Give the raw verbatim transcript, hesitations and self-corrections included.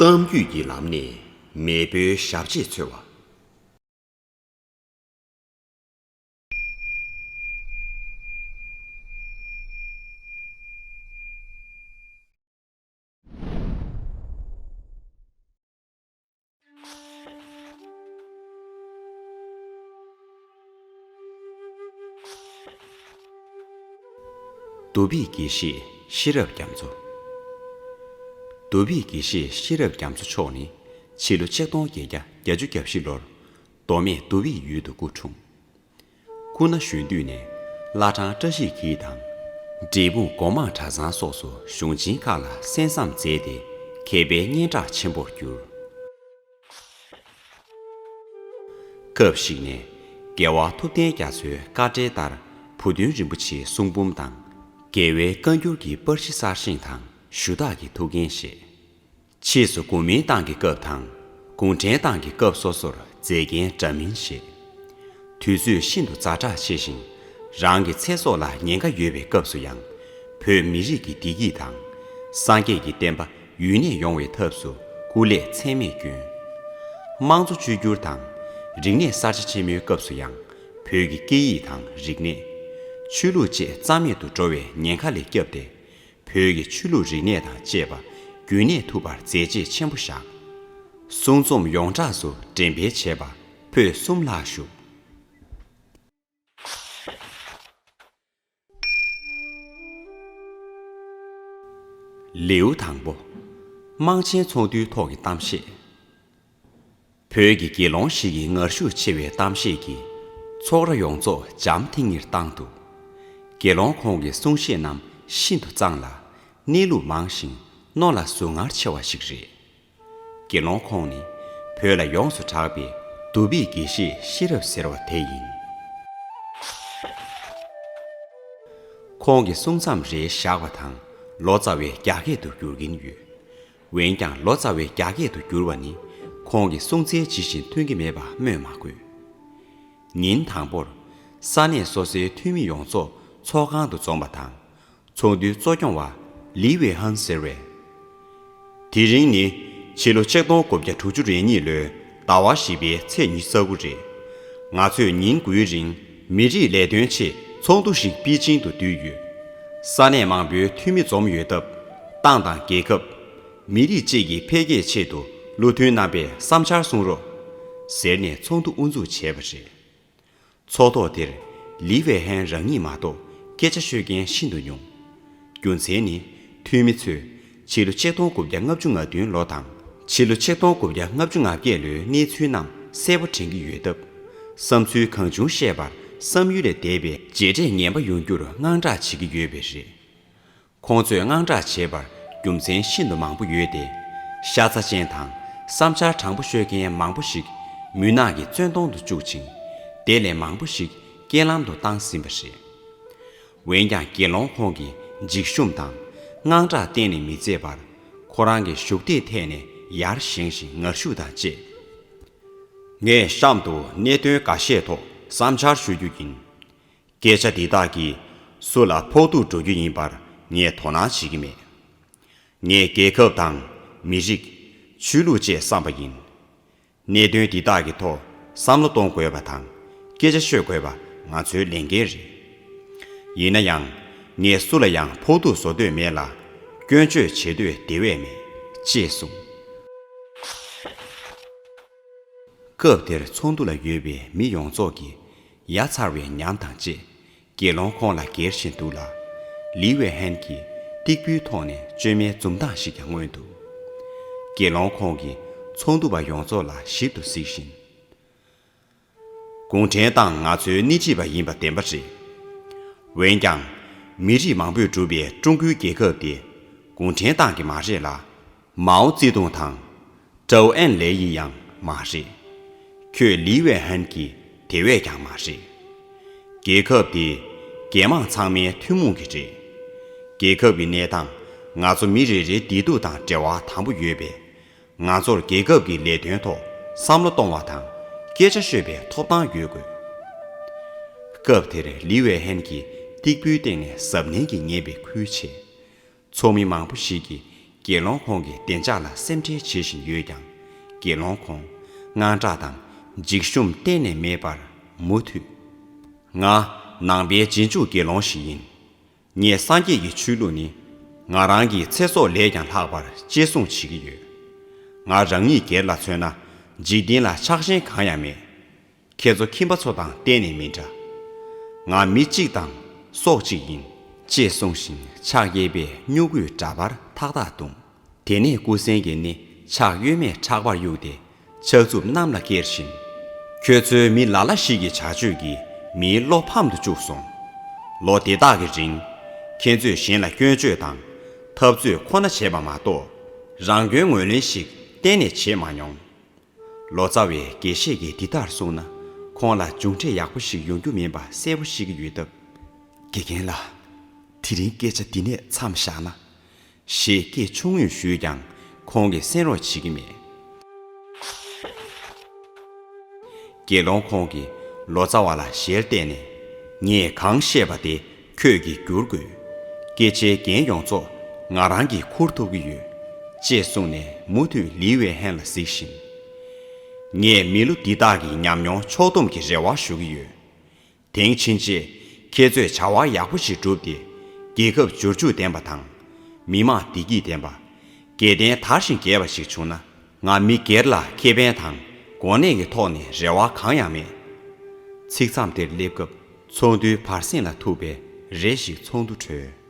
གཏམ་རྒྱུད་ཀྱི་ལམ་ནས་མེས་པོའི་ཞབས་རྗེས་འཚོལ་བ། གདུགས་པའི་དགེ་བཤེས་ཤེས་རབ་རྒྱ་མཚོ། གདུགས་པའི་དགེ་བཤེས་ཤེས་རབ་རྒྱ་མཚོ་མཆོག་ནི་ཕྱི་ལོ་ཆིག་སྟོང་བརྒྱད་བརྒྱ་བརྒྱད་ཅུ་གྱ་བཞི་ལོར་མདོ་སྨད་གདུགས་པའི་ཡུལ་དུ་སྐུ་འཁྲུངས། སྐུ་ན་གཞོན་དུས་ནས་བླ་བྲང་བཀྲ་ཤིས་འཁྱིལ་དང་། འབྲས་སྤུངས་སྒོ་མང་གྲྭ་ཚང་སོགས་སུ་གཞུང་ཆེན་ཁག་ལ་གསན་བསམ་མཛད་དེ་མཁས་པའི་སྙན་གྲགས་ཆེན་པོར་གྱུར། སྐབས་ཤིག་ནས་རྒྱལ་བ་ཐུབ་བསྟན་རྒྱ་མཚོའི་བཀའ་འགྲེལ་ལྟར་བུ་སྟོན་རིན་པོ་ཆེའི་གསུང་འབུམ་དང་། རྒྱལ་བའི་བཀའ་འགྱུར་གྱི་པར་གཞི་གསར་བཞེངས་དང་ཞུ་དག་གི་ཐུགས་འགན་བཞེས། ཕྱིས་སུ་གོ་མིན་ཏང་གི་སྐབས་དང་གུང་ཁྲན་ཏང་གི་སྐབས་སོ་སོར་མཛད་འགན་འདྲ་མིན་བཞེས། དུས་ཚོད་ཤིན་ཏུ་ཛ་དྲག་ཆེ་ཞིང་། རང་གི་ཚེ་སྲོག་ལ་ཉེན་ཁ་ཡོད་པའི་སྐབས་སུ་ཡང་། བོད་མི་རིགས་ཀྱི་བདེ་སྐྱིད་དང་། སངས་རྒྱས་ཀྱི་བསྟན་པ་ཡུན་གནས་ཡོང་བའི་ཐབས་སུ་སྐུ་ལས་ཚད་མེད་བསྐྱོན། དམངས་གཙོ་བཅོས་བསྒྱུར་དང་། རིག་གནས་གསར་བརྗེ་ཆེན་མོའི་སྐབས་སུ་ཡང་། བོད་ཀྱི་སྐད་ཡིག་དང་རིག་གནས། ཆོས་ལུགས་བཅས་རྩ་མེད་དུ་འགྲོ་བའི་ཉེན་ཁ་ལས་བསྐྱབས་ཏེ། བོད་ཀྱི་ཆོས་ལུགས་རིག་གནས་དང་བཅས་པ་རྒྱུན་གནས་ཐུབ་པར་མཛད་རྗེས་ཆེན་པོ་བཞག། གསུང་རྩོམ་ཡོངས་གྲགས་སུ་འགྲེམས་སྤེལ་བྱས་པ་པོད་གསུམ་ལྷག་བཞུགས། ལེའུ་དང་པོ། དམངས་ཆེན་ཚོགས་འདུའི་ཐོག་གི་གཏམ་བཤད། བོད་ཀྱི་དགེ་སློང་ཞིག་གི་ངར་ཤུགས་ཆེ་བའི་གཏམ་བཤད་ཀྱིས་ཚོགས་ར་ཡོངས་རྫོགས་འཇམ་ཐིང་ངེར་བཏང་འདུག། དགེ་སློང་ཁོང་གི་གསུང་བཤད་རྣམས་ཤིན་ཏུ་གཙང་ལ། གནས་ལུགས་མང་ཞིང་རྣོ་ལ་གཟུངས་ངར་ཆེ་བ་ཞིག་རེད། དགེ་སློང་ཁོང་ནི་བོད་ལ་ཡོངས་སུ་གྲགས་པའི་གདུགས་པའི་དགེ་བཤེས་ཤེས་རབ་ཟེར་བ་དེ་ཡིན། ཁོང་གི་གསུང་མཚམས་རེ་བཞག་པ་དང་ལོ་ཙཱ་བའི་རྒྱ་སྐད་དུ་བསྒྱུར་གྱིན་ཡོད། འོན་ཀྱང་ལོ་ཙཱ་བའི་རྒྱ་སྐད་དུ་བསྒྱུར་བ་ནི་ཁོང་གི་གསུང་ཚན་ཇི་བཞིན་ཐོན་གྱི་མེད་པ་སྨོས་མ་དགོས། ཉིན་དང་པོར་ས་གནས་སོ་སོའི་འཐུས་མི་ཡོངས་རྫོགས་ཚོགས་ཁང་དུ་འཛོམས་པ་དང་། ཚོགས་འདུའི་གཙོ་སྐྱོང་བ་ལི་ཝེ་ཧན་ཟེར་བས། དེ་རིང་ནི་ཕྱི་ལོ་ཆིག་སྟོང་དགུ་བརྒྱ་དྲུག་ཅུ་རེ་གཉིས་ལོའི་ཟླ་བ་བཞི་པའི་ཚེས་ཉི་ཤུ་རྩ་དགུ་རེད། ང་ཚོས་ཉིན་དགུའི་རིང་མི་རིགས་ལས་དོན་ཆེད་ཚོགས་འདུ་ཞིག་པེ་ཅིང་དུ་བསྡུས་ཡོད། ས་གནས་མང་པོའི་འཐུས་མི་འཛོམས་ཡོད་སྟབས། ཏང་དང་རྒྱལ་ཁབ། མི་རིགས་བཅས་ཀྱི་འཕེལ་རྒྱས་ཆེད་དུ་བློ་མཐུན་རྣམ་པས་བསམ་འཆར་གསུང་རོགས། ཟེར་ནས་ཚོགས་འདུ་དབུ་འཛུགས་བྱས་པ་རེད། ཚོགས་ཐོག་དེར་ལི་ཝེ་ཧན་རང་ཉིད་མ་གཏོགས་སྐད་ཆ་ཤོད་མཁན་ཤིན་ཏུ་ཉུང་། རྒྱུ་མཚན་ནི་འཐུས་མི་ཚོས་ཕྱི་ལོ་ཆིག་སྟོང་དགུ་བརྒྱ་ལྔ་བཅུ་ང་བདུན་ལོ་དང་ཕྱི་ལོ་ཆིག་སྟོང་དགུ་བརྒྱ་ལྔ་བཅུ་ང་བརྒྱད་ལོའི་གནས་ཚུལ་རྣམས་གསལ་པོ་དྲན་གྱི་ཡོད་སྟབས། བསམ་ཚུལ་གང་བྱུང་བཤད་པར་བསམ་ཡུལ་ལས་འདས་པའི་རྗེས་འབྲས་ངན་པ་ཡོང་རྒྱུར་དངངས་སྐྲག་བྱེད་ཀྱི་ཡོད་པས་རེད། ཁོང་ཚོས་དངངས་སྐྲག་བྱེད་པར་རྒྱུ་མཚན་ཤིན་ཏུ་མང་པོ་ཡོད་དེ། ཤ་ཚ་ཅན་དང་བསམ་འཆར་དྲང་པོ་ཤོད་མཁན་མང་པོ་ཞིག་མུན་ནག་གི་བཙོན་དོང་དུ་བཅུག་ཅིང་། དེ་ལས་མང་པོ་ཞིག་རྐྱེན་ལམ་དུ་བཏང་ཟིན་པ་རེད། འོན་ཀྱང་དགེ་སློང་ཁོང་གིས་འཇིགས་ཞུམ་དང་དངངས་སྐྲག་གཏན་ནས་མི་མཛད་པར། ཁོ་རང་གི་བཞུགས་སྟེགས་ཐད་ནས་ཡར་བཞེངས་ཤིང་ངར་ཤུགས་དང་བཅས། ངས་གཤམ་དུ་གནད་དོན་འགའ་ཤས་ཐོག་བསམ་འཆར་ཞུ་རྒྱུ་ཡིན། སྐད་ཆ་འདི་དག་གིས་སུ་ལ་ཕོག་ཐུག་འགྲོ་རྒྱུ་ཡིན་པར་ངས་དོ་སྣང་བྱེད་ཀྱི་མེད། ངས་རྒྱལ་ཁབ་དང་མི་རིགས། ཆོས་ལུགས་བཅས་བསམ་པ་ཡིན། གནད་དོན་འདི་དག་གི་ཐོག་བསམ་བློ་གཏོང་དགོས་པ་དང་སྐད་ཆ་ཤོད་དགོས་པ་ང་ཚོའི་ལས་འགན་རེད། ཡིན་ན་ཡང་ངས་སུ་ལ་ཡང་ཕོག་ཐུག་བཟོ་འདོད་མེད་ལ། སྐྱོན་བརྗོད་བྱེད་འདོད་དེ་བས་མེད། ཅེས་གསུངས། སྐབས་དེར་ཚོགས་འདུ་ལ་ཡོད་པའི་མི་ཡོངས་རྫོགས་ཀྱིས་ཡ་མཚར་བའི་ཉམས་དང་བཅས་དགེ་སློང་ཁོང་ལ་སྒེར་བཞིན་འདུག་ལ། ལི་ཝེ་ཧན་གྱིས་སྟེགས་བུའི་ཐོག་ནས་བཅོས་མའི་འཛུམ་མདངས་ཤིག་ཀྱང་མངོན་འདུག། དགེ་སློང་ཁོང་གིས་ཚོགས་འདུ་པ་ཡོངས་རྫོགས་ལ་ཞིབ་ཏུ་གཟིགས་བཞིན། གུང་ཁྲན་ཏང་ང་ཚོའི་སྣེ་ཁྲིད་པ་ཡིན་པ་བདེན་པ་རེད། འོན་ཀྱང་། མི་རིགས་མང་པོས་གྲུབ་པའི་ཀྲུང་གོའི་རྒྱལ་ཁབ་དེ་གུང་ཁྲན་ཏང་གི་མ་རེད་ལ། མའོ་ཙེ་ཏུང་དང་ཀྲའོ་ཨེན་ལེ་ཡི་ཡང་མ་རེད། ཁྱོད་ལི་ཝེ་ཧན་གྱི་དེ་བས་ཀྱང་མ་རེད། རྒྱལ་ཁབ་དེ་རྒྱལ་དམངས་ཚང་མའི་ཐུན་མོང་གི་རེད། རྒྱལ་ཁབ་ཀྱི་གནས་སྟངས་ང་ཚོ་མི་རེ་རེའི་བདེ་སྡུག་དང་འབྲེལ་བ་དམ་པོ་ཡོད་པས། ང་ཚོར་རྒྱལ་ཁབ་ཀྱི་ལས་དོན་ཐོག་བསམ་བློ་གཏོང་བ་དང་སྐད་ཆ་ཤོད་པའི་ཐོབ་ཐང་ཡོད་དགོས། སྐབས་དེར་ལི་ཝེ་ཧན་གྱིས་སྟེགས་བུའི་སྟེང་ནས་གཟབ་ནན་གྱིས་ཉན་པའི་ཁུལ་བྱས། ཚོགས་མི་མང་པོ་ཞིག་གིས་ དགེ་སློང་ཁོང་གི་བདེ་འཇགས་ལ་སེམས་ཁྲལ་བྱེད་བཞིན་ཡོད་ཀྱང་། དགེ་སློང་ཁོང་དངངས་སྐྲག་དང་འཇིགས་ཞུམ་གཏན་ནས་མེད་པར་མུ་མཐུད། ང་ནང་པའི་རྗེས་འཇུག་དགེ་སློང་ཞིག་ཡིན། ངས་སངས་རྒྱས་ཀྱི་ཆོས་ལུགས་ནི་ང་རང་གི་ཚེ་སྲོག་ལས་ཀྱང་ལྷག་པར་གཅེས་སྲུང་བྱེད་ཀྱི་ཡོད། ང་རང་ཉིད་སྒེར་ལ་མཚོན་ན། འཇིག་རྟེན་ལ་ཆགས་ཞེན་གང་ཡང་མེད། ཁྱེད་ཚོ་ཁྱིམ་པ་ཚོ་དང་གཏན་ནས་མི་འདྲ། ང་མི་གཅིག་དང་སྲོག་གཅིག་ཡིན། ཅེས་གསུངས་ཤིང་ཕྱག་གཡས་པས་སྨྱུ་གུས་འདྲ་པར་ཐག་ཐག་བརྡུངས། དེ་ནས་སྐུ་གསེང་གིས་ནི་ཕྱག་གཡོན་མས་ཕྲག་པར་གཡུགས་ཏེ་ཕྱག་མཛུབ་གནམ་ལ་བཀེར་བཞིན། ཁྱོད་ཚོའི་མི་ལ་ལ་ཞིག་གི་བྱ་སྤྱོད་ཀྱིས་མིའི་བློ་ཕམ་དུ་བཅུག་སོང་། ལོ་འདི་དག་གི་རིང་། ཁྱེད་ཚོས་གཞན་ལ་སྐྱོན་བརྗོད་དང་། འཐབ་རྩོད་ཁོ་ན་བྱས་པ་མ་གཏོགས། རང་སྐྱོན་ངོས་ལེན་ཞིག་གཏན་ནས་བྱས་མ་མྱོང་། ལོ་ཙཱ་བས་དགེ་བཤེས་ཀྱིས་འདི་ལྟར་གསུངས་ན། ཁོང་ལ་མཇུག་འབྲས་ཡག་པོ་ཞིག་ཡོང་རྒྱུ་མིན་པ་གསལ་པོ་ཤེས་ཀྱི་ཡོད་སྟབས། དགེ་རྒན་ལགས། དེ་རིང་སྐད་ཆ་འདི་ནས་མཚམས་བཞག་ན། ཞེས་སྐད་ཆུང་ངུས་ཞུས་ཀྱང་ཁོང་གིས་གསན་རོགས་བྱེད་ཀྱི་མེད། དགེ་སློང་ཁོང་གིས་ལོ་ཙཱ་བ་ལ་ཞལ་བལྟས་ནས། ངས་གང་བཤད་པ་དེ་ཁྱོད་ཀྱིས་བསྒྱུར་དགོས། སྐད་ཆའི་འགན་ཡོངས་རྫོགས་ང་རང་གིས་འཁུར་ཐུབ་ཀྱི་ཡོད། ཅེས་གསུངས་ནས་མུ་མཐུད་ལི་ཝེ་ཧན་ལ་གཟིགས་ཤིང་། ངས་མི་ལོ་འདི་དག་གི་ཉམས་མྱོང་ཕྱོགས་བསྡོམས་ཀྱི་རེ་བ་ཞུ་གི་ཡོད། དེང་ཕྱིན་ཆད་ཁྱེད་ཚོས་བྱ་བ་ཡག་པོ་ཞིག་བསྒྲུབས་ཏེ། རྒྱལ་ཁབ་འབྱོར་ཕྱུག་ལྡན་པ་དང་། མི་དམངས་བདེ་སྐྱིད་ལྡན་པ། རྒྱལ་བསྟན་དར་ཞིང་རྒྱས་པ་ཞིག་བྱུང་ན། ང་མི་སྒེར་ལ་ཁེ་ཕན་དང་གོ་གནས་ཀྱི་ཐོག་ནས་རེ་བ་གང་ཡང་མེད། ཚིག་མཚམས་དེར་སླེབས་སྐབས་ཚོགས་འདུའི་བར་གསེང་ལ་ཐུག་པའི་རེ་ཞིག་ཚོགས་འདུ་གྲོལ།